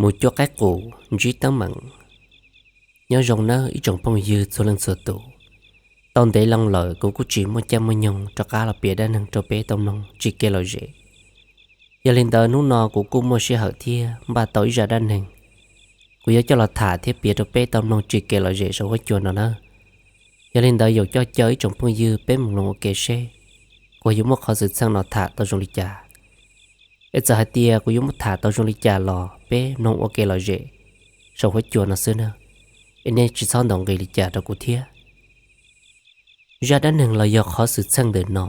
Mus cuab qaib qus ntsib teeb meem. Nyob zoo nawb ib tsoom phooj ywg txhua leej txhua tus. Tau ntev loo lawm kuv kuj tsis muaj caij muaj nyoog rov qab los piav dab neeg rau peb tau mloog tsis kev lom zem. Yog li ntawd hnub no kuv kuj muaj sij hawm thiab npaj tau ib zaj dab neeg, kuv yuav coj los tham thiab piav rau peb tau mloog tsis kev lom zem saum huab cua no nawb. Yog li ntawd yaum coj caw ib tsoom phooj ywg peb mus mloog ua ke seb kuv yuav muab qhov xwm txheej no tham tau zoo li cas. Es txawm hais tias kuv yuav muab tham tau zoo li cas los peb mloog ua ke lom zem saum huab cua no xwb na, es nej tsis txhob ntaus nqi li cas rau kuv thiab. Zaj dab neeg los yog qhov xwm txheej ntawm no,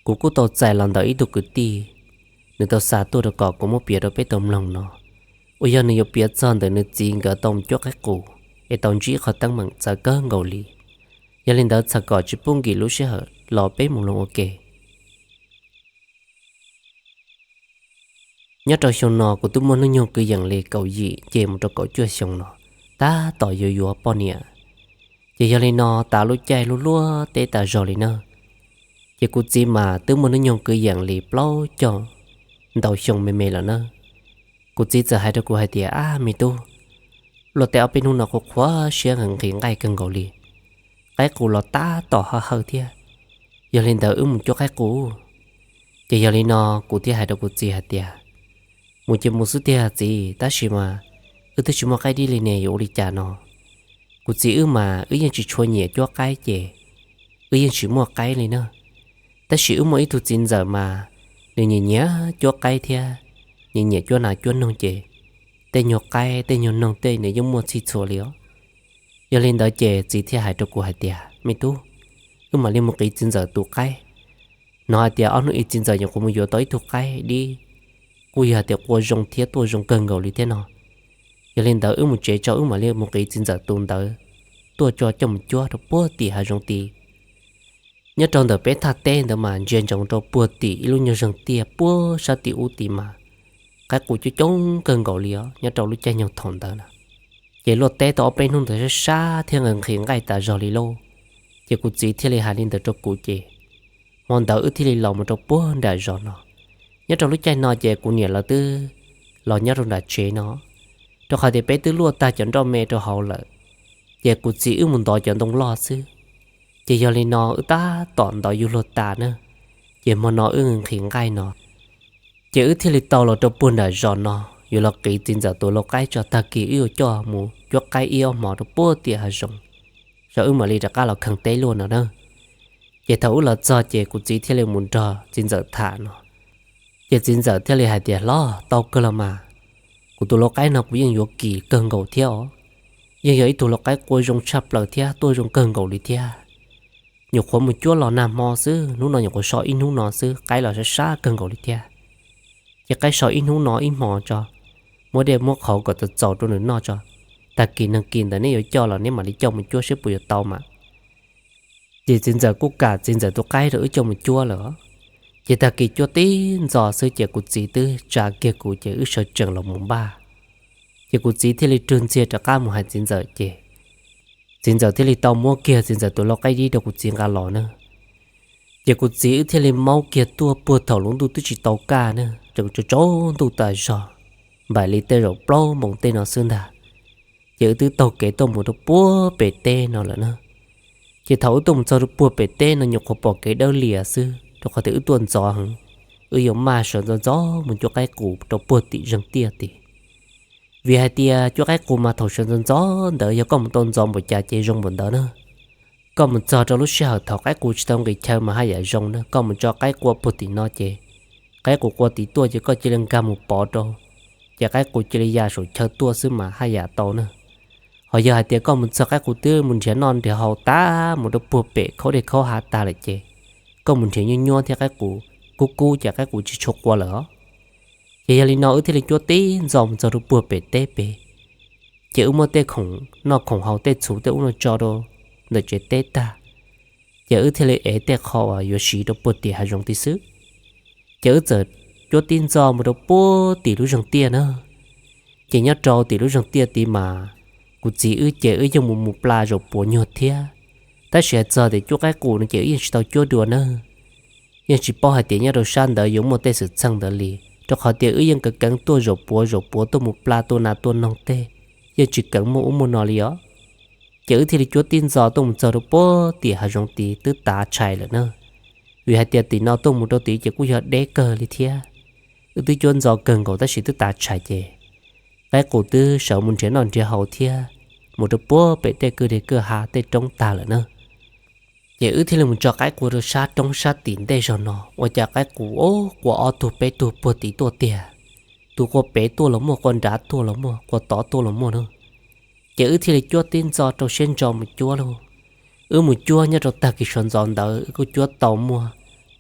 kuv kuj tau txais los ntawm ib tug kwv tij, nws tau xa tuaj rau kom kuv muab piav rau peb tau mloog no, uas yog nws yuav piav txog ntawm nws txiv nkawd tau mus cuab qaib qus es tau ntsib qhov teeb meem txawv kawg nkaus li. Yog li ntawd txhawm kom tsis pub nkim lub sij hawm los peb mus mloog ua ke. Nyob rau xyoo no kuv twb muaj hnub nyoog kwv yees li kaum yim ces mus rau kaum cuaj xyoo no, tab tom yuav yuav poj niam. Ces yog li no tas lub caij lub luab teb tas zog li na, ces kuv txiv mas twb muaj hnub nyoog kwv yees li plaub caug ntau xyoo me me lawm na. Kuv txiv txawm hais rau kuv hais tias, Ab me tub, luaj teb ob peb hnub no qhuav qhuav siab nqhis nqhis nqaij kawg nkaus li, qaib qus los tab tom hawj hawj thiab, yog li ntawd wb mus cuab qaib qus. Ces yog li no kuv thiaj hais rau kuv txiv hais tias, Mus ces mus xwb tiag txiv, tab sis mas wb twb tsis muaj qaib dib li ne yuav ua li cas no? Kuv txiv wb mas wb yeej tsis tshua nyiam cuab qaib ces wb yeej tsis muaj qaib li na. Tab sis wb muaj ib tug txiv ntxawm mas nws nyiam nyiam cuab qaib thiab nyiam nyiam cuab nas cuab noog ces tej nyuag qaib tej nyuag noog tej nws yeej muaj txhij txhua li os. Yog li ntawd ces txiv thiaj hais rau kuv hais tias, Me tub, wb mam li mus qiv txiv ntxawm tus qaib. Hnov hais tias ob hnub ib txiv ntxawm nyuam qhuav mus yuav tau ib tug qaib dib, kuj yog hais tias qua zoo thiab tuaj zoo kawg nkaus li thiab no. Yog li ntawd wb mus tsev tso wb mam li mus qiv txiv ntxawm tus ntawd tuaj tso coj mus cuab rau puag tim hav zoov tid. Nyob rau ntawm peb thaj teb ntawd mas ntsia ntsoov rau puag tim ib lub nyuag zeeg tiaj puag sab tim ub tid mas qaib qus coob coob kawg nkaus li os nyob rau lub caij nyoog thaum ntawd na. Ces luaj teb tau ob peb hnub ntawd sab sab thiab nqhis nqhis nqaij tas zog li lauj. Ces kuv txiv thiaj li hais li ntawd rau kuv ces hmo ntawd wb thiaj li los mus rau puag nram zos no. Nyob rau lub caij no ces kuv niam lawv twb los nyob rau nram tsev no, rau qhov tias peb twb luaj tag cov nroj me rau hauv lawm, ces kuv txiv wb mus ntov cov ntoo loj xwb. Ces yog li no wb tab tom ntov yuav luag tas na, ces hmo no wb nqhis nqaij no, ces wb thiaj li tau los rau puag nram zos no, yuav los qiv txiv ntxawm tus lau qaib tso tag kis wb yuav coj mus cuab qaib ib ob hmos rau puag tim hav zoov, tso wb mam li rov qab los kheev teb luaj no na. Ces thaum wb los txog ces kuv txiv thiaj li mus nrog txiv ntxawm tham no. Ces txiv ntxawm thiaj li hais tias, Hlob, tau kawg los mas, kuv tus lau qaib no kuv yeej yuav kim kawg nkaus thiab os. Yeej yog ib tug lau qaib qua zoo tshaj plaws thiab tuaj zoo kawg nkaus li thiab. Nyuam qhuav mus cuab los nag hmo xwb, hnub no nyuam qhuav so ib hnub no xwb, qaib los sab sab kawg nkaus li thiab. Ces qaib so ib hnub no ib hmos tso, muab dej muab qhauv kom txaus txaus rau nws noj tso, tag kis nag kis ntawd neb yuav coj los neb mam li coj mus cuab seb puas yuav tau mas. Ces txiv ntxawm kuj kam txiv ntxawm tus qaib rau wb coj mus cuab lawm. Ces tag kis cuab tib ntxo xwb ces kuv txiv twb tsa kiag kuv ces wb sawv tsees los mus npaj. Ces kuv txiv thiaj li rwg ntxiag rov qab mus hais txiv ntxawm ces txiv ntxawm thiaj li tau muab kiag txiv ntxawm tus lau qaib dib rau kuv txiv nqa los na. Ces kuv txiv wb thiaj li maub kiag tuaj puag thaum lub ntuj twb tsis tau kaj na, tseem tsaus ntuj tas zog, npaum li tej zaum plaub moos tej no xwb ntag. Ces wb twb taug kev tuaj mus rau puag pem teb no lawm na. Ces thaum wb tuaj mus txog rau puag pem teb no nyuam qhuav pom kev dawb lias xwb, rau qhov tias wb tuaj ntxov heev, wb yuav maj sawv ntxov ntxov mus cuab qaib qus rau puag tim zeeg tiaj tid. Vim hais tias cuab qaib qus mas thaum sawv ntxov ntxov ntawd yog koj mus tau ntxov npaum cas ces zoo npaum ntawd na. Koj mus txog rau lub sij hawm thaum qaib qus tsis tau nqis chaw mas haj yam zoo na, koj mus tso qaib qua puag tim no ces qaib qus qua tim tuaj ces koj cia li nkag mus pov rau, ces qaib qus cia li ya saum chaw tuaj xwb mas haj yam tau na. Ho yog hais tias koj mus txog qaib qus twb mus nrhiav noj nrhiav haus tag mus rau puag pem khaub dej khaub hav tag lawm ces koj mus nrhiav nyuaj nyuaj thiab qaib qus kub kub ces qaib qus tsis tshua qua lawm os. Ces yog li no wb thiaj li cuab tib ntxo mus txog rau puag pem teb pem. Ces wb muab tej khoom noj khoom haus tej txhuv tej ub no tso rau ntawm tsev teb tag, ces wb thiaj li ev tej qho uas yuav siv rau puag tim hav zoov tid xwb. Ces wb txawm cuab tib ntxo mus rau puag tim lub zeeg tiaj na. Ces nyob rau tim lub zeeg tiaj tid mas kuv txiv wb ces wb yeej mus mus pla zaum puav nyuag thiab, tab sis hais txog tias cuab qaib qus no ces wb yeej tsis tau cuab dua na. Yeej tsis paub hais tias nyob rau sab ntawd yuav muaj tej xwm txheej ntawd li. rau qhov tias wb yeej keev keev tuaj zaum puav zaum puav tuaj mus pla tua nas tua noog tej, yeej tsis keev muaj ub muaj no li os. Ces wb thiaj li cuab tib ntxo tuaj mus txog rau puag tim hav zoov tid twb tav tshais lawm na, vim hais tias tim no tuaj mus rau tid ces kuj yog deb kawg li thiab. Wb twb cuab ntxo kawg nkaus tab sis twb tav tshais ces qaib qus twb sawv mus nrhiav noj nrhiav haus thiab, mus rau puag pem tej kwj deg kwj ha tej roob tag lawm na. Ces wb thiaj li mus tso qaib qus rau sab roob sab tim ntej zog no, ua cas qaib qus quaj ob tug peb tug puag tim tuaj tiag. Tus quaj pem tuaj los muaj, quaj nrad tuaj los muaj, quaj tod tuaj los muaj na. Ces wb thiaj li cuab tib ntxo rau siab ntso mus cuab lauj. Wb mus cuab nyob rau tag kis sawv ntxov ntawd wb kuj cuab tau muaj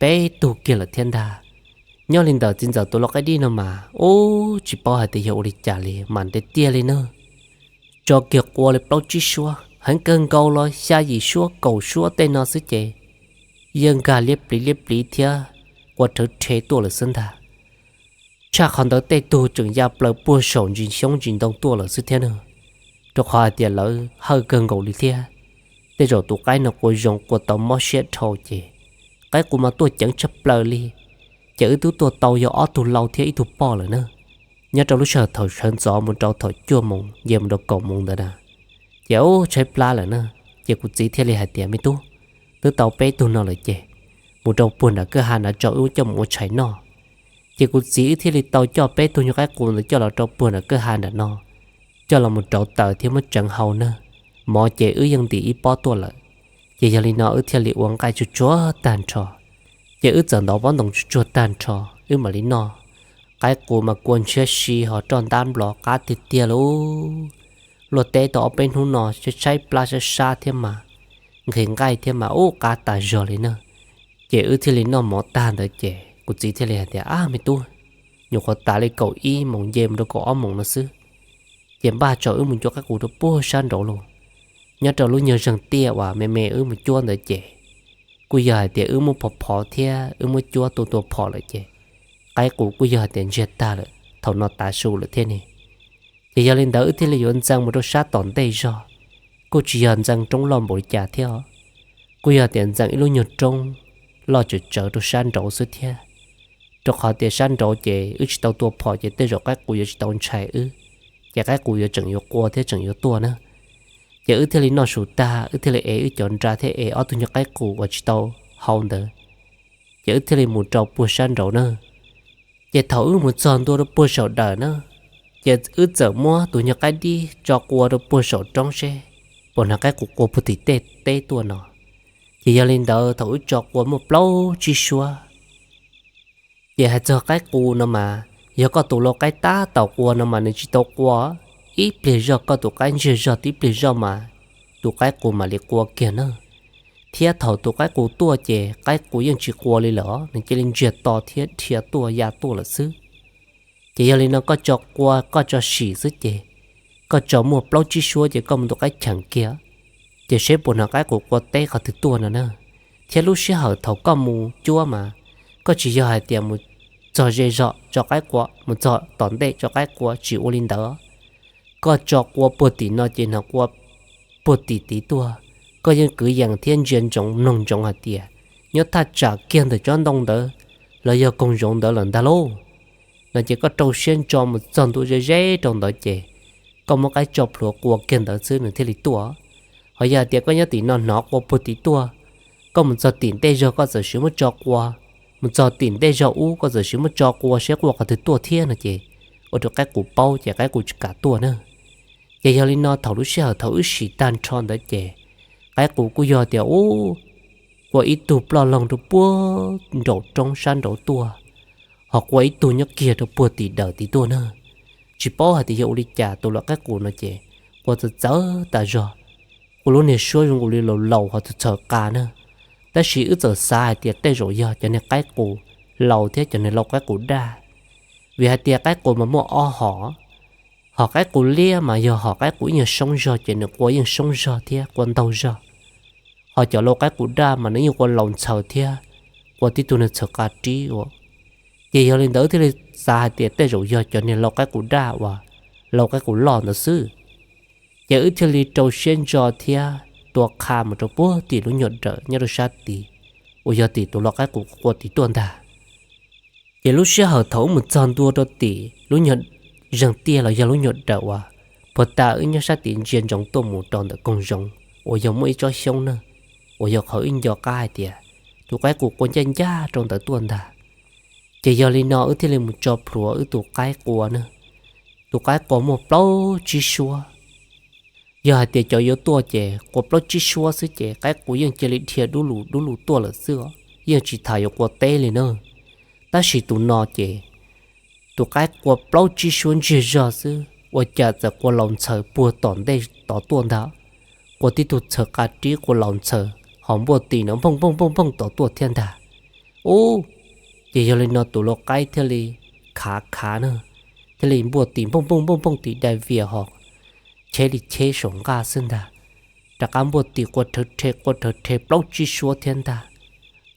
peb tug kiag lawm thiab ntag. Nyob li ntawm txiv ntxawm tus lau qaib dib no mas ub tsis paub hais tias yog ua li cas li mas ntev tiag li na. Tso kiag qua li plaub tsib suab, heev kawg nkaus los xya yim suab kaum suab tej no xwb ces yeej nkag liab pliv liab pliv thiab quaj rhawv rhe tuaj lawm xwb ntag. Tshaj qhov ntawd tej tug tseem ya plaws puag saum ntsis xyoob ntsis ntoo tuaj lawm xwb thiab na, rau qhov hais tias lawv hawj kawg nkaus li thiab. Tej zaum tus qaib no quaj zoo quaj tau mob siab dhau ces qaib qus mas tuaj ceev tshaj plaws li. Ces wb twb tua tau yog ob tug lau thiab ib tug poj lawm na. Nyob rau lub sij hawm thaum sawv ntxov mus rau thaum cuaj moos nce mus rau kaum moos ntawd na, ces ub tshaib plab lawm na. Ces kuv txiv thiaj li hais tias, Me tub, twb tau peb tug no lawm ces mus rau puag nram kwj ha nrad tso, wb coj mus ua tshais noj. Ces kuv txiv wb thiaj li tau coj peb tug nyuag qaib qus ntawd coj los rau puag nram kwj ha nram no, coj los mus rauv taws thiab muab tseev hau na. Mov ces wb yeej ntim ib pob tuaj lawm, ces yog li no wb thiaj li ua nqaij tsuag tsuag tag nrho. Ces wb txawm ntov pob ntoo tsuag tsuag tag nrho wb mam li noj. Qaib qus mas kua ntshiab si ho roj ntab nplos qab tiag tiag lauj. Luaj teb tau ob peb hnub no tshaib plab sab sab thiab mas, nqhis nqaij thiab mas ub qab tas zog li na. Ces wb thiaj li noj mov tag ntawd ces kuv txiv thiaj li hais tias, Ab me tub, nyuam qhuav tas li kaum ib moos nce mus rau kaum ob moos no xwb, ces npaj tso wb mus cuab qaib qus rau puag sab nraud lauj. Nyob rau lub nyuag zeeg tiaj uas me me wb mus cuab ntawd ces kuj yog hais tias wb muab phov phov thiab wb muab cuab tua tua phom lawm ces qaib qus kuj yog hais tias ntsiag tag lawm thaum no tav su lawm thiab ne. Ces yog li ntawd wb thiaj li yuav ntxeev mus rau sab tom ntej zog, kuj tsis yog ntxeev roob loj npaum li cas thiab os. Kuj yog tias ntxeev ib lub nyuag roob loj tsawv tsawv rau sab nraud xwb thiab, rau qhov tias sab nraud ces wb tsis tau tua phom ces tej zaum qaib qus yuav tsis tau ntshai wb, ces qaib qus yuav tseem yuav qua thiab tseem yuav tuaj na. Ces wb thiaj li noj su tag wb thiaj li ev wb cov nra thiab ev ob tug nyuag qaib qus uas tsis tau hau ntawd, ces wb thiaj li mus rau puag sab nraud na. Ces thaum wb mus txog ntua rau puag saum dawm na, ces wb txawm muab tus nyuag qaib dib tso qua rau puag saum roob seb puas hnov qaib qus qua puag tim tej teb tuaj no. Ces yog li ntawd thaum wb tso qua muaj plaub tsib suab, ces hais txog qaib qus no mas yog koj tus lau qaib tab tom qua no mas nws tsis tau qua, ib pliag zog koj tus qaib ntsiag zog tib pliag zog mas tus qaib qus mam li qua kiag na. Thiab thaum tus qaib qus tuaj ces qaib qus yeej tsis qua li lawm, nws cia li ntsiag to thiab dhia tuaj ya tuaj lawm xwb. Ces yog li no koj tso qua koj tso sim xwb ces koj tso muaj plaub tsib suab ces koj mus ntu qaib cheem kiag, ces seb puas hnov qaib qus qua teb qhov twg tuaj no na. Thiab lub sij hawm thaum koj mus cuab mas koj tsis yog hais tias mus txog ze zog tso qaib qua, mus txog tom ntej tso qaib qua, tsis ua li ntawd. Koj tso qua puag tim no ces hnov qua puag tim tid tuaj, koj yeej kwv yees thiab ntsia ntsoov mloog ntsoov hais tias nyob thaj tsam kiag ntawm tsob ntoo ntawd los yog koog zoov ntawd lawm ntag lauj. No ces koj rau siab ntso mus txog ntua ze ze rau ntawd ces koj muab qaib tso plhuav qua kiag ntawd xwb nws thiaj li tuaj. Ho yog hais tias koj nyob tim no hnov qua puag tim tuaj, koj mus txog tim ntej zog koj txawm siv muab tso qua, mus txog tim ntej zog ub koj txawm siv muab tso qua seb qua qhov twg tuaj thiab no ces ua rau qaib qus paub ces qaib qus tsis kam tuaj na. Ces yog li no thaum lub sij hawm thaum wb sim tag nrho ntawd ces qaib qus kuj yog tias ub, qua ib tug ploj loog rau puag nraum roob sab nraud tuaj, ho qua ib tug nyob kiag rau puag tim dawm tid tuaj na. Tsis paub hais tias yog ua li cas tus lau qaib qus no ces qua txawv txawv tas zog, qua lub niag suab zoo nkaus li laus laus ho txhaws txhaws qa na. Tab sis wb txawm xav hais tias tej zaum yog cov niag qaib qus laus thiab cov niag lau qaib qus daj, vim hais tias qaib qus mas muaj ob hom, hom qaib qus liab mas yog hom qaib qus ib nyuag soob zog ces nws qua yeej soob zog thiab qua ntaug zog. Ho cov lau qaib qus daj mas nws yeej qua laus ntxhaws thiab qua tib tug niag txhaws qa rib ua. Ces yog li ntawd thiaj li xav hais tias tej zaum yog cov niag lau qaib qus daj uas lau qaib qus loj ntawd xwb. Ces wb thiaj li rau siab ntso thiab tua qha mus rau puag tim lub nyuag dawm nyob rau sab tid uas yog tim tus lau qaib qus qua tid tuaj ntag. Ces lub sij hawm thaum wb mus txog ntua rau tim lub nyuag zeeg tiaj los yog lub nyuag dawm uas puag ta wb nyob sab tim ntsia ntsoov tuaj mus rau ntawm koog zoov uas yog muaj ib tsob xyoob na, uas yog qhov wb nco qab hais tias tus qaib qus qua ncaj ncaj rau ntawd tuaj ntag. Ces yog li no wb thiaj li mus tso plhuav wb tus qaib qua na. Tus qaib qua muaj plaub tsib suab. Yog hais tias cov yuav tuaj ces qua plaub tsib suab xwb ces qaib qus yeej cia li dhia dub lus dub lus tuaj lawm xwb os, yeej tsis tas yuav qua teb li na. Tab sis tus no ces tus qaib qua plaub tsib suab ntsiag zog xwb ua cas txawm qua laus ntxhaws puag tom ntej tod tuaj ntag. Qua tib tug txhaws qa rib qua laus ntxhaws ho npuaj tis no npooj npooj npooj npooj tod tuaj thiab ntag. Ub, ces yog li no tus lau qaib thiaj li khav khav na, thiaj li npuaj tis npooj npooj npooj npooj tis dai vias ho cheb li cheb saum nqaj xwb ntag. Rov qab npuaj tis qua rhawv rhe qua rhawv rhe plaub tsib suab thiab ntag.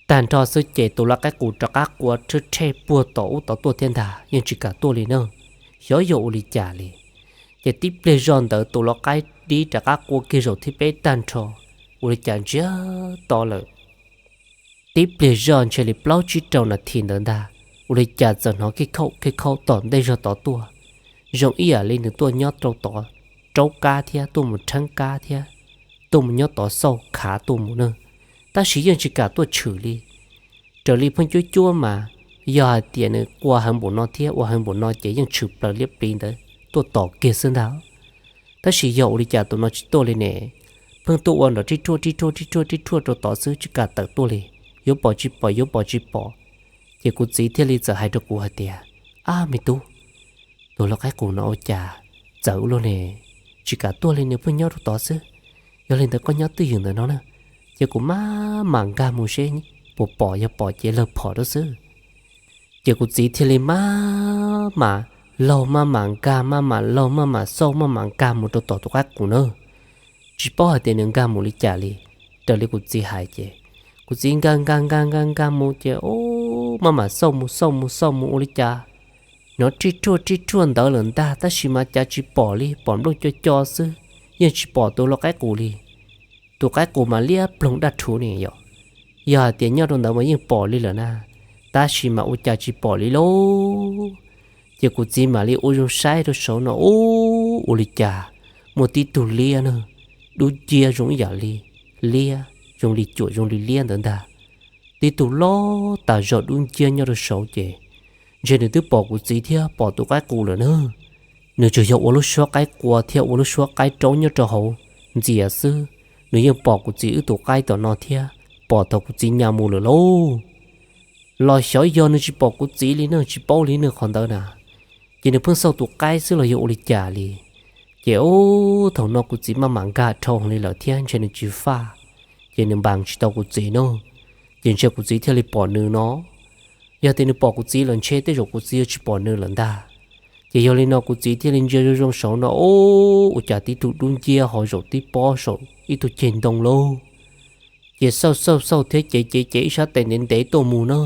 Tag nrho xwb ces tus lau qaib qus rov qab qua rhawv rhe puag tom ub tod tuaj thiab ntag, yeej tsis kam tuaj li na. Xyov yog ua li cas li. Ces tib pliag zoj ntawd tus lau qaib dib rov qab qua kiag zaum thib peb tag nrho, ua li cas ntsiag to lawm. Tib pliag zoj ntshe li plaub tsib rau nas this ntawd ntag, ua li cas txawm hnov khib khaum khib khaum tom ntej zog tod tuaj, zoo ib yam li nws tuaj nyob rau tod raub kab thiab tuaj mus rheeb kab thiab tuaj mus nyob tod xauj khav tuaj mus na, tab sis yeej tsis kam tuaj tshwm li. Raws li pheej cuab cuab mas yog hais tias nws qua heev npaum no thiab ua heev npaum no ces yeej tshwm plaws liab pliv ntawd tuaj tos kiag xwb ntag. Tab sis yog ua li cas tus no tsis tuaj li ne? Pheej tuaj ua nrov rib rhuaj rib rhuaj rib rhuaj rib rhuaj rau tod xwb tsis kam tawm tuaj li, yuav pom tsis pom yuav pom tsis pom. Ces kuv txiv thiaj li txawm hais rau kuv hais tias, Ab me tub, tus lau qaib qus no ua cas txawv ua luaj ne, tsis kam tuaj li nws pheej nyob rau tod xwb. Yog li ntawd koj nyob twj ywm ntawm no na, ces kuv maj mam nkag mus seb puas pom, yog pom ces lawg phom rau xwb. Ces kuv txiv thiaj li maj mam laug maj mam nkag maj mam laug maj mam xauj maj mam nkag mus rau tom tus qaib qus na. Tsis paub hais tias nws nkag mus li cas li, raws li kuv txiv hais ces kuv txiv nkag nkag nkag nkag nkag mus ces ub maj mam xauj mus xauj mus xauj mus ua li cas hnov rij rhuaj rij rhuaj ntawd lawm ntag tab sis mas cas tsis pom li, pom nplooj co co xwb, yeej tsis pom tus lau qaib qus li. Tus qaib qus mas liab ploog daj rhuv ne yom, yog hais tias nyob rau ntawd mas yeej pom li lawm na, tab sis mas ua cas tsis pom li lauj. Ces kuv txiv mam li ua zoo saib rau saud no ub ua li cas muaj tib tug liab na, dub nciab zoo ib yam li liab, zoo li cuam zoo li liab ntawd ntag. Tib tug loj tas zog dub nciab nyob rau saud ces ntshe nws twb pom kuv txiv thiab pom tus qaib qus lawm na. Nws tsuas yog ua lub suab qaib qua thiab ua lub suab qaib raub nyob rau hauv ntxias xwb, nws yeej pom kuv txiv wb tus qaib tom no thiab pom thaum kuv txiv nyas mus lawm lauj. Los xyov yog nws tsis pom kuv txiv li na, tsis paub li nws qhov ntawd na, ces nws pheej xauj tus qaib xwb los yog ua li cas li. Ces ub thaum no kuv txiv maj mam nkag dhau li lawm thiab ntshe nws tsis faj, ces nws npas tsis tau kuv txiv no, ces ntshe kuv txiv thiaj li pom nws no. Yog tias nws pom kuv txiv lawm ntshe tej zaum kuv txiv yuav tsis pom nws lawm ntag. Ces yog li no kuv txiv thiaj li ntsia zoo zoo saud no ub ua cas tib tug dub nciab ho zaum tib pob saum ib tug ceg ntoo lauj. Ces xauj xauj xauj thiab cev cev cev ib sab tes ntev ntev tuaj mus na.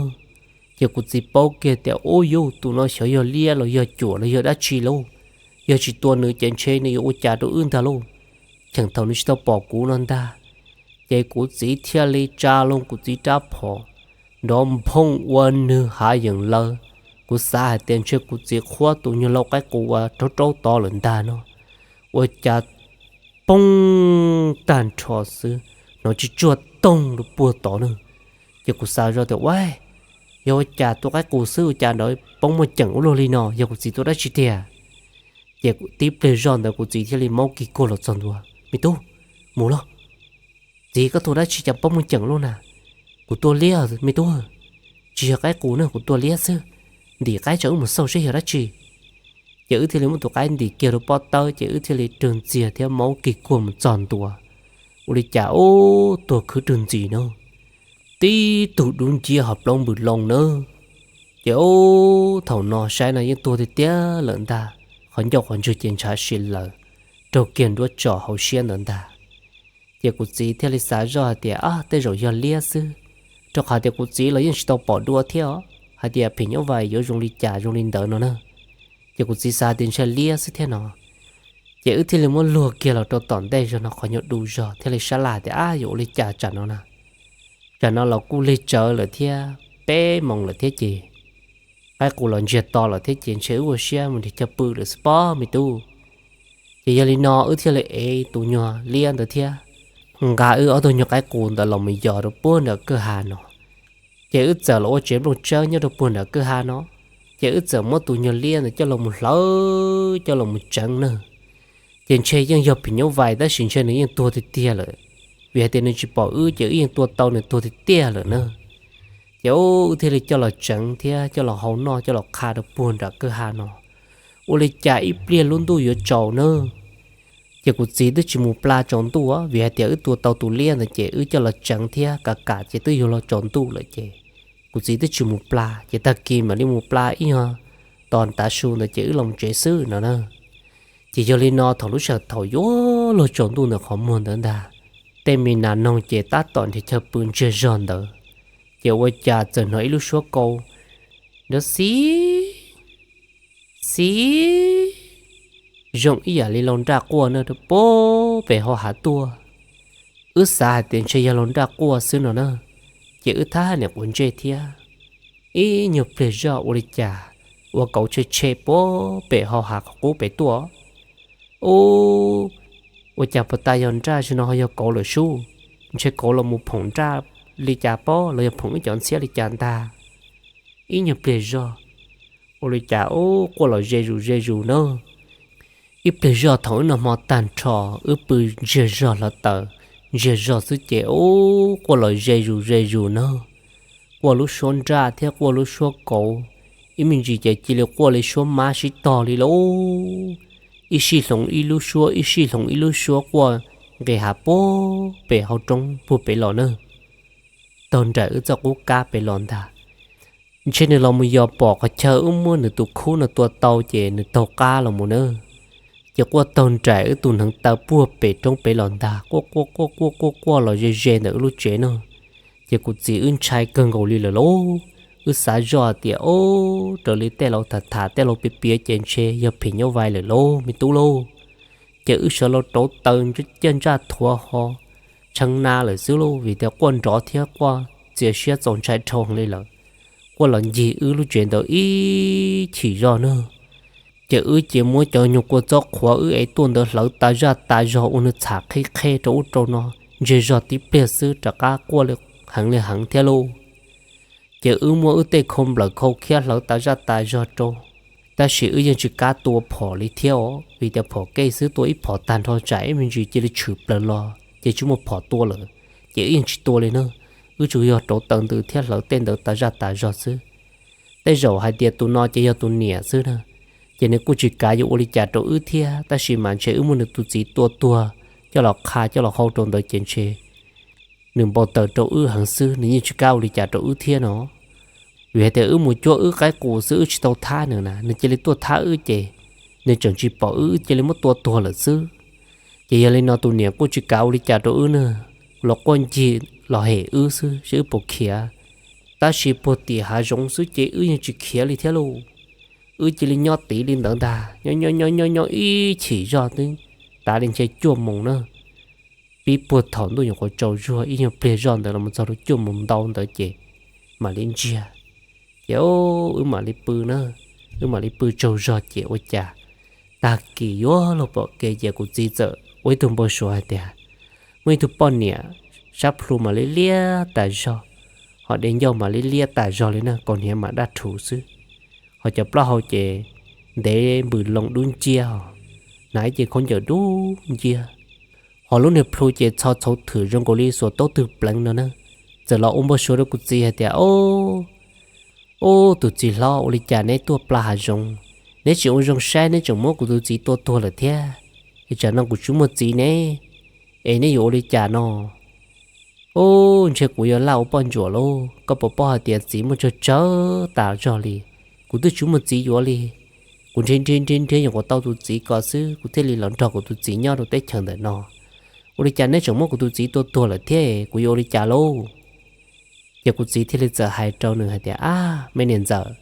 Ces kuv txiv paub kiag tias ub yuj tus no xyov yog liab los yog cuam los yog dab tsi lauj, yog tsis tua nws ces ntshe nws yuav ua cas rau wb ntag lauj. Cheem thaum nws tsis tau pom kuv no ntag, ces kuv txiv thiaj li tsa loo kuv txiv rab phom nrov nphooj ua nwg hav yeem lawv. Kuv xav hais tias ntshe kuv txiv qhuab tus nyuag lau qaib qus uas raub raub tod lawm ntag no, ua cas poob tag nrho xwb, hnov tsis tsuag toog rau puag tod na. Ces kuv xav zoj tias ua, yog ua cas tus qaib qus xwb ua cas nrov poob muaj ceem ua luaj li no, yog kuv txiv tua dab tsi tiag. Ces tib pliag zoj ntawd kuv txiv thiaj li maub kig kuag los txog ntua, me tub, mus lauj. Txiv, koj tua dab tsi cas poob muaj ceem luaj na? Kuv tua liab me tub, tsis yog qaib qus na, kuv tua liab xwb. Ntim qaib tso wb mus xauj seb yog dab tsi. Ces wb thiaj li muab tus qaib ntim kiag rau pob tawb ces wb thiaj li rwg ntxiag thiab maub kig kuag mus txog ntua. Ua li cas ub tuag khwv rwg ntxim no, tib tug dub nciab ho plaub npws loo na. Ces ub thaum no saib no yeej tuag tiag tiag lawm ntag, qhov ncauj qhov ntswg ces ntshav si lawm, raug kiag nruab tsom hauv siab ntawd ntag. Ces kuv txiv thiaj li xav zoj hais tias a tej zaum yog liab xwb, rau qhov tias kuv txiv los yeej tsis tau pom dua thiab os hais tias phim nyuj vais yuav zoo li cas zoo li ntawd no na. Ces kuv txiv xav tias ntshe liab xwb thiab no. Ces wb thiaj li muab luag kiag los rau tom ntej zog no qhov nyuag du zog thiaj li sab laj tias a yuav ua li cas tsam no na. Tsam no los kuj lig tsawv lawm thiab peb moos lawm thiab ces qaib qus los ntsiag to lawm thiab ces ntshe wb ua siab mus nrhiav chaw pw lawm xwb pob me tub. Ces yog li no wb thiaj li ev tus nyuag liab ntawd thiab nqa wb ob tug nyuag qaib qus ntawd los mus yos rau puag nram kwj ha no. Ces wb txawm los ua tsev nplooj tsawb nyob rau puag nram kwj ha no, ces wb txawm muab tus nyuag liab ntawd coj los mus hlawv coj los mus tseev na. Ces ntshe yeej yog phim nyuj vais tab sis ntshe nws yeej tuag tiag tiag lawm, vim hais tias nws tsis pom wb ces wb yeej tua tau nws tuag tiag tiag lawm na. Ces wb thiaj li coj los tseev thiab coj los hau noj coj los qha rau puag nram kwj ha no. Ua li cas ib pliag lub ntuj yuav tsaus na, ces kuv txiv twb tsis mus pla tsaus ntuj vim hais tias wb tua tau tus liab ntawd ces wb coj los tseev thiab kam kam ces twb yuav los tsaus ntuj lawm ces kuv txiv twb tsis mus pla ces tag kis mam li mus pla ib nyuag tos tav su ntawd ces wb los tsev xwb no na. Ces yog li no thaum lub sij hawm thaum yuav luag tsaus ntuj ntawm qhov muag ntawd ntag, tej me nas noog ces tab tom nrhiav chaw pw ntsiag zog ntawd, ces ua cas txawm hnov ib lub suab kaus nrov xib xib zoo ib yam li laus nraj quaj na rau puag pem hauv hav tuaj. Wb xav hais tias ntshe yog laus nraj quaj xwb no na, ces wb thab niam quav ntsej thiab. Ib nyuag pliag zoj ua li cas ua kauv tshe tshe puag pem hauv hav qhov qub pem tuaj. Ub, ua cas puag ta yog nraj zaum no ho yog kauv lawm sub, ntshe kauv los mus phoom nraj li cas pob los yog phoom wb cov ntxhiab li cas ntag. Ib nyuag pliag zog ua li cas ub quaj los ze zus ze zus na. Ib pliag zoj thaum wb noj hmo tag nrho, wb pw ntsiag zog hlawv taws ntsiag zog xwb ces ub quaj los ze zus ze zus na. Quaj lub suab nraj thiab quaj lub suab kauv, ib me ntsis ces cia li quaj li suab mab sib tog li lauj. Ib sij hloov ib lub suab ib sij hloov ib lub suab quaj nqis hav puag pem hauv roob puag pem los na, taug nraim wb txoj qub kab pem los ntag. Ntshe nws los mus yos pom qhov chaw wb muab nws tus khub no tua tau ces nws taug qab los mus na. Ces quaj taug nraim wb tus hneev taw puag pem roob pem los ntag, quaj quaj quaj quaj quaj quaj los ze ze ntawm wb lub tsev no. Ces kuv txiv wb ntshai kawg nkaus li lawm lauj. Wb xav zoj tias, Ob, raws li tej laus tham tham tej laus piav piav ces ntshe yog phim nyuj vais lawm lauj me tub lauj. Ces wb sawv los rauv taws caj ntsaj thuav ho tshee na lawm xwb lauj, vim tias quaj nrov thiab quaj txias siab txaus ntshai dhau heev li lawm. Quaj los ncig wb lub tsev ntawd ib chim zog na. Ces wb cia muab cov nyuag kua txob qhuav wb ev tuaj ntawd hlawv tas zaj tas zog ua nws txham qhib qhe rau ub rau no, ntsiag zog tib pliag xwb rov qab quaj heev li heev thiab lauj. Ces wb muab wb tej khau nplawm khau khiab hlawv tas zaj tas zog rau, tab sis wb yeej tsis kam tua phom li thiab os, vim tias phom kev xwb tua ib phom tag nrho tsam ib me ntsis cia li tshwm plaws los ces tsis muaj phom tua lawm, ces wb yeej tsis tua li na. Wb tsuas yog rauv taws ntws thiab hlawv tej ntawd tas zaj tas zog xwb. Tej zaum hais tias tus no ces yog tus niam xwb na, ces nws kuj tsis kav yuav ua li cas rau wb thiab, tab sis mas ntshe wb muab nws tus txiv tua tuag coj los qha coj los hau rau ntawd ces ntshe nws npau taws rau wb heev xwb, nws yeej tsis kam ua li cas rau wb thiab no. Vim hais tias wb mus cuab wb qaib qus xwb wb tsis tau thab nws na, nws cia li tuaj thab wb ces nws tseem tsis pom wb, wb cia li muab tua tuag lawm xwb. Ces yog li no tus niam kuj tsis kav ua li cas rau wb na, los quaj ncig los hem wb xwb seb wb puas khiav. Tab sis puag tim hav zoov xwb ces wb yeej tsis khiav li thiab lauj. Wb cia li nyob tiv li ntawd ntag, nyob nyob nyob nyob ib chim zog twb tav li ntshe cuaj moos na. Pib puag thaum ntuj nyuam qhuav tsaus zuag ib nyuag pliag zoj ntawd los txog rau cuaj moos ntau ntawd ces mam li ntsiag. Ces wb mam li pw na, wb mam li pw tsaug zog ces ua cas tag kis yuav luag pom kev ces kuv txiv txawm ua ib tug npau suav hais tias muaj ib tug poj niam sab plhu mam li liab tas zog, ho dej ncauj mam li liab tas zog li na, kaus hniav mam daj rhuv xwb, ho cov plaub hau ces ntev npws loo dub nciab, hnav ib ce khaub ncaws dub nciab, ho lub niag plhu ces txho txhauv thwm zoo nkaus li xuas taub twg pleev no na. Txawm los ua npau suav rau kuv txiv hais tias, Ob, tus txiv hlob, ua li cas neb tuaj pla hav zoov, neb tsis ua zoo saib neb tseem muab kuv tus txiv tua tuag lawm thiab, es tsam no kuv tsis muaj txiv ne, es neb yuav ua li cas no? Ub, ntshe kuv yuav laj ua poj ntsuam lauj, koj puas paub hais tias txiv muaj tsawg tsawg tas zog li, kuv twb tsis muaj txiv yuav li. Kuv nrhiav nrhiav nrhiav nrhiav nyuam qhuav tau tus txiv ko xwb kuv thiaj li los nrog kuv tus txiv nyob rau teb chaws ntawm no. Ua li cas neb tseem muab kuv tus txiv tua tuag lawm thiab, kuv yuav ua li cas lauj? Ces kuv txiv thiaj li txawm hais rau nws hais tias, Ab, me niam ntxawm,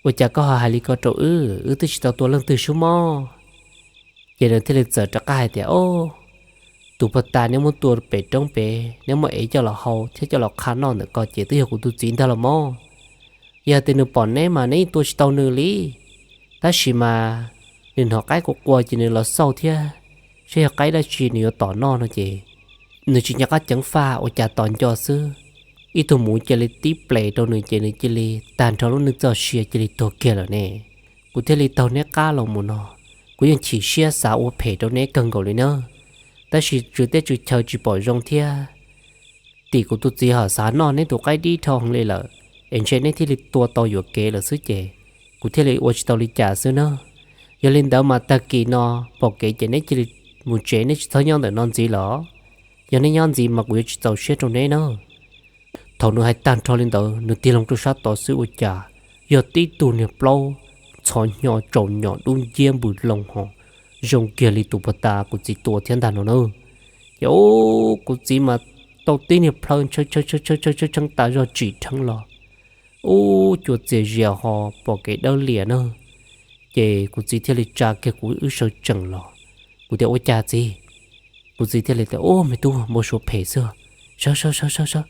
ua cas koj ho hais li ko rau wb? Wb twb tsis tau tua leej twg sub mob. Ces nws thiaj li txawm rov qab hais tias, Ob, tus puag ta neb muab tua pem roob pem, neb muab ev coj los hau thiab coj los qha noj ntawm ko ces twb yog kuv tus txiv ntag los mob. Yog tias nws pom neb mas neb tua tsis tau nws li. Tab sis mas nws hnov qaib qua qua ces nws los xauj thiab, saib yog qaib dab tsi nws yuav tom noj no ces nws tsis nco qab ceev faj ua cas tos nco xwb, ib tug muv cia li tib ples rau nws ces nws cia li tag nrho lub neej txoj sia cia li tuag kiag lawm ne. Kuv thiaj li taug neb qab los mus no, kuv yeej chim siab xav ua phem rau neb kawg nkaus li nawb. Tab sis tswv teb tswv chaw tsis pom zoo thiab, tim kuv tus txiv ho xav noj neb tus qaib dib dhau heev li lawm, es ntshe neb thiaj li tua tau yuam kev lawm xwb ces kuv thiaj li ua tsis tau li cas xwb nawb. Yog li ntawd mas tag kis no pom kev ces neb cia li mus tsev, neb tsis txhob nyob ntawm no ntxiv los? Yog neb nyob ntxiv mas kuv yuav tsis txaus siab rau neb nawb. Thaum nws hais tag nrho li ntawd nws tig loo rau sab tod xwb ua cas yog tib tug niag plaub ntxhov hnyo tsaus nyom dub nciab npws loo ho zoo kiag li tus puag ta kuv txiv tua thiab ntag no na. Ces kuv txiv mas tau tib niag plhaw tshee tshee tas zog tsim dheev los, ub, cua txias zias ho pom kev dawb lias na. Ces kuv txiv thiaj li tsa kiag kuv wb sawv tsees los. Kuv tias, Ua cas txiv? Kuv txiv thiaj li tias, Ub, me tub, npau suav phem xwb, sawv sawv sawv sawv sawv.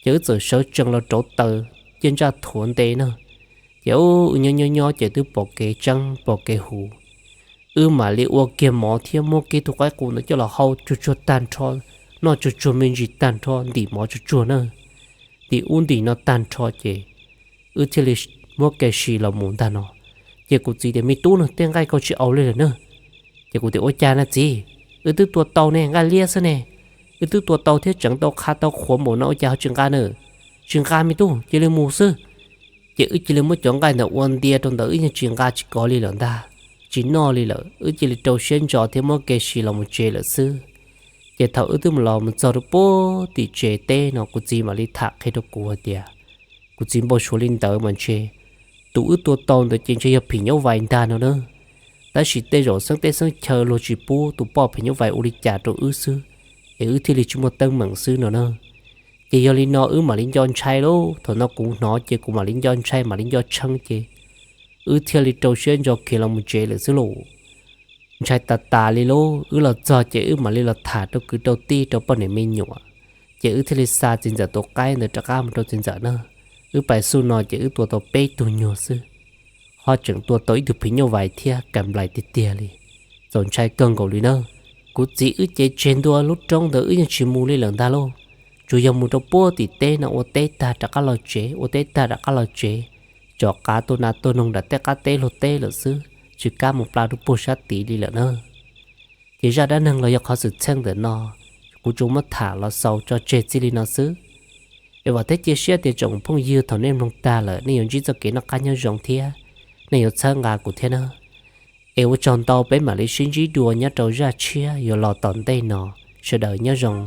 Ces wb txawm sawv tsees los rauv taws ciaj ntsaj thuav nte na. Ces wb nyob nyob nyob ces twb pom kev tseeb pom kev huv. Wb mam li ua kiag mov thiab muab kiag tug qaib qus ntawd coj los hau tsuag tsuag tag nrho, noj tsuag tsuag me ntsis tag nrho, ntim mov tsuag tsuag na, ntim ub ntim no tag nrho ces wb thiaj li muab kev si los mus ntag no. Ces kuv txiv tias, Me tub, no tej nqaij koj tsis au li lawm na. Ces kuv tias, Ua cas na txiv? Wb twb tua tau ne, nqaij liab xwb ne. Wb twb tua tau thiab tseev tau qha tau qhuav npaum no ua cas ho tsis nqa na? Tsis nqa me tub, cia li mus xwb. Ces wb cia li muab cov nqaij ntawd ua ntia rau ntawd, wb yeej tsis nqa tsis kov li lawm ntag, tsis noj li lawm, wb cia li rau siab ntso thiab muab kev si los mus tsev lawm xwb. Ces thaum wb twb mus los mus txog rau puag tim tsev teb no kuv txiv mam li tham qhia rau kuv hais tias, Kuv txiv, npau suav li ntawd mas ntshe tus wb tua tau ntawd ces ntshe yog phim nyuj vais ntag no na. Tab sis tej zaum xeeb teb xeeb chaw luag tsis pub tus poj phim nyuj vais ua li cas rau wb xwb, es wb thiaj li tsis muaj teeb meem xwb no na. Ces yog li no wb mam li nco ntshai lauj, thaum no kuv hnov ces kuv mam li nco ntshai mam li nco tshee ces wb thiaj li rau siab ntso khiav los mus tsev lawm xwb lauj. Ntshai tas tas li lauj, wb los txog ces wb mam li los tham rau kwv rau tij rau poj niam me nyuam, ces wb thiaj li xa txiv ntxawm tus qaib ntawd rov qab mus rau txiv ntxawm na. Wb pais xub no ces wb tua tau peb tug nyuag xwb, ho tseem tua tau ib tug phim nyuj vais thiab, kam nplais tiag tiag li, txaus ntshai kawg nkaus li na. Kuv txiv wb cev tseg ntua lub roob ntawd wb yeej tsis mus li lawm ntag lauj, tsuas yog mus rau puag tim teb no ua teb tag rov qab los tsev, ua teb tag rov qab los tsev, tsom qav tua nas tua noog nram tej qab teb luag teb lawm xwb, tsis kam mus pla rau puag sab tid li lawm na. Ces zaj dab neeg los yog qhov xwm txheej ntawm no kuv tsuas muab tham los xaus tso tseg txij li no xwb. Es vam thiab cia siab tias tsoom phooj ywg thaum nej mloog tag lawm nej yuav ntsib txoj kev noj qab nyob zoo thiab nej yuav txhawb nqa kuv thiab na. Es ua tsaug ntau, peb mam li sib ntsib dua nyob rau zaj tshiab yuav los tom ntej no. Sawv daws nyob zoo.